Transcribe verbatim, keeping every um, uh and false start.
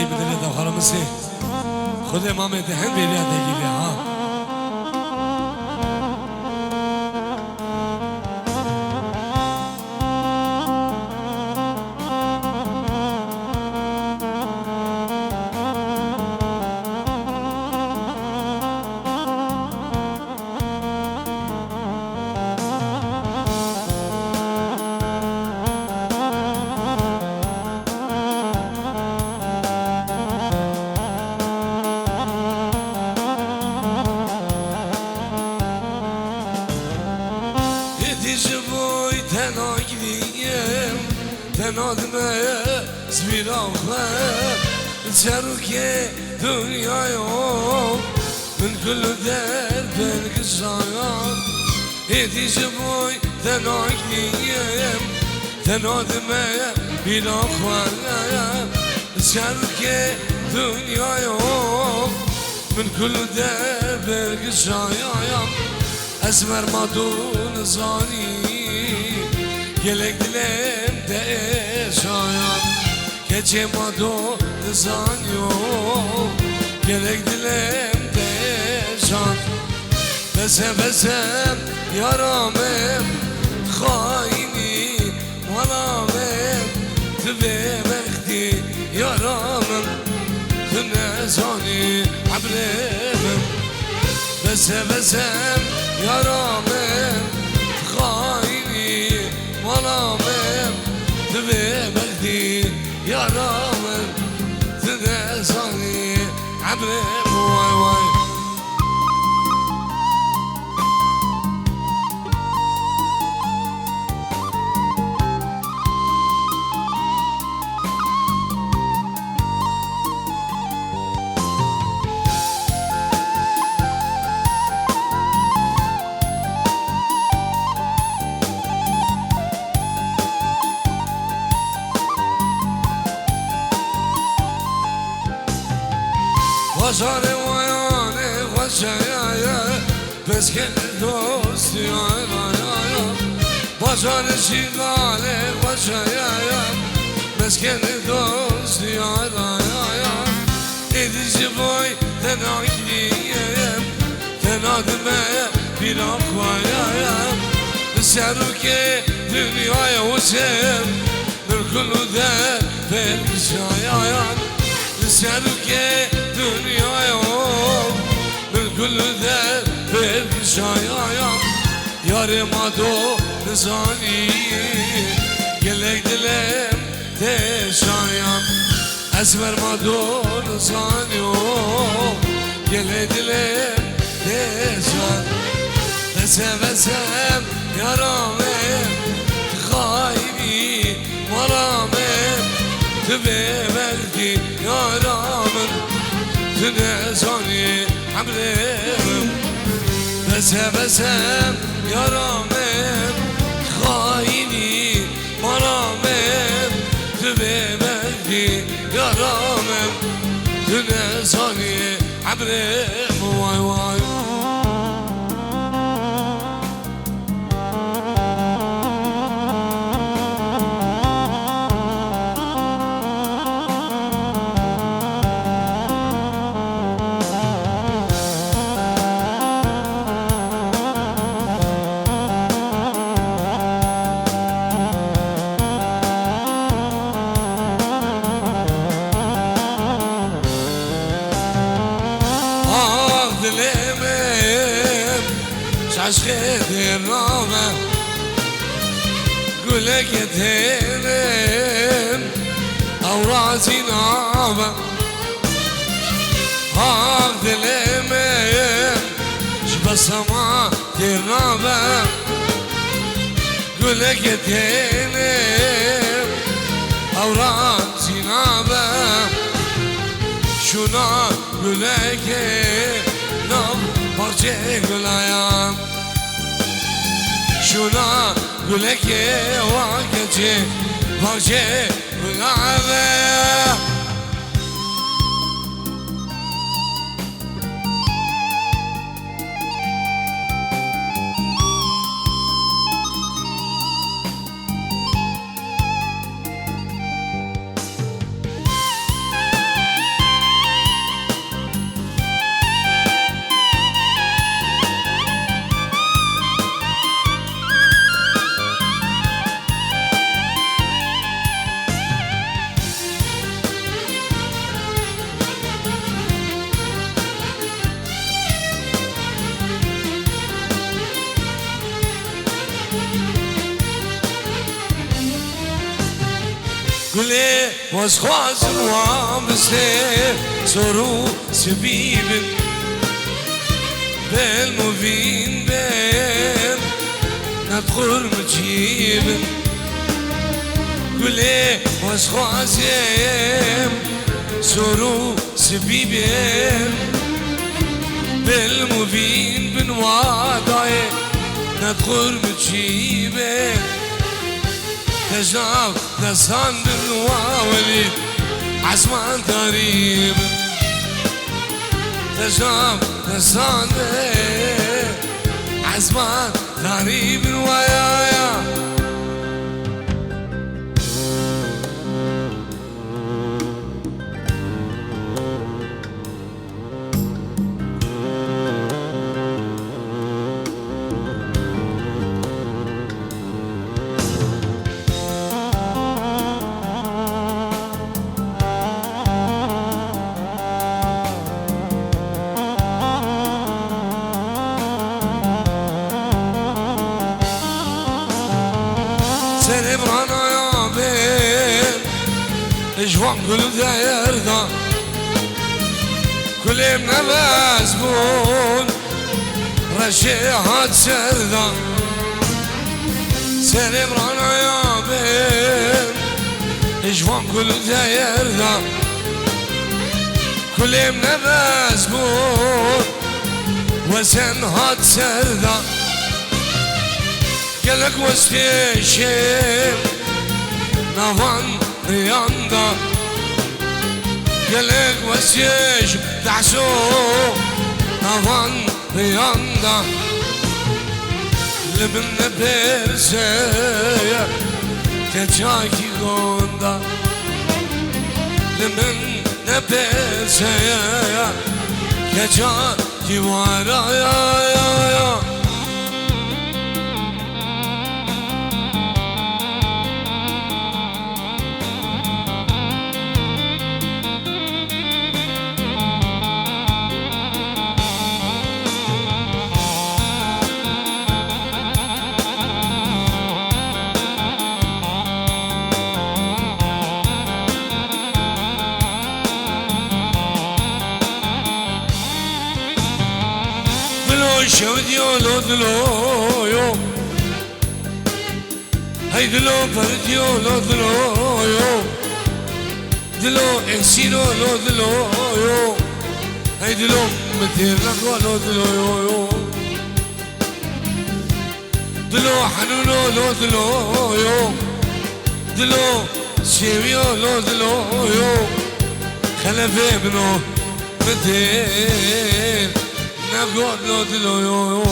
Bi dilê de xwe re misê. Xwedê mamê te hin bêriya te gîlê ha. Êdî ji bo te nagirîm, te nadime ez bîra xwe. Serokê dinyayê min kul der pêl kişaya. Êdî ji bo te nagirîm, te nadime bîra xwe. Serokê dinyayê min kul der pêl kişaya. Ez merma tu nizanî, gelek dilêm te êşaya. Keçê ma do nizaniyo, gelek dilêm te êşan. Bese bese yara min, xayinî mala min, tu bêbextî yara min, tu nezanî emrê min. Bese bese yara min, xayinî mala min, tu bêbextî yara min, tu nezanî emrê min, way way. Bajarê wayanê xweşeye ye, meskenê dostiya ye, ya, ya. Bajarê şîgalê xweşeye ye, meskenê dostiya ye, ya, ya. Êdî ji bo te nagirîm, te nadime bîra xwe ye. Li serokê dinyayê Husên, min kul der pêl kişaya. Li serokê dinyayê min kul der pêl kişaya. Yarê ma do nizanî, gelek dilêm te êşaya. Ez merma do nizanî, gelê dilêm te êşan. Vese vese yara min, tu xayinî mala min, tu bêbextî yara min, tu nezanî emrê min. Vese vese yara min, tu xayinî mala min, tu bêbextî yara min, tu nezanî emrê min, way way. Ax dilê min, ji eşqê dêr nabe. Gulekê tênim, ew razî nabe. Ax dilê min, ji besema têr nabe. Gulekê tênim, ew razî nabe. Şûna gulekê nav baxçeyê gulayan. Şûna gulekê wa keçê baxçeyê gulayan. Gulê wez xwazim wan bi sê sor û sibî bin, bil movîn bin, ne bi xurmicî bin. Gulê wez xwazim sor û sibî bin, bil movîn bin wa dayê, ne bi xurmicî bin. Tejna desan bin wa welî, ezman tarî bin. Tejna desan bin, ezman tarî bin wa ya ya. Serê branaya bên, ji wan gul û deyer de. Kulê min ebez bûn, reşê hat ser de. Serê branaya bên, ji wan gul û deyer de. Kulê min ebez bûn, wesen hat ser de. Gelek westê şêm navan riyan da. Gelek westê şêm dehso navan riyan da. Li min nepirse ye keçakî gonda. Li min nepirse ye keçakî wara ya ya ya. Dilo şev diyo lo dilo yo. Hey dilo perdiyo lo dilo yo. Dilo eksino lo dilo yo. Hey dilo metirnako lo dilo yo yo. Dilo henûno lo dilo yo. Dilo sêwiyo lo dilo yo. Xelefê min o metirnako lo dilo yo yo.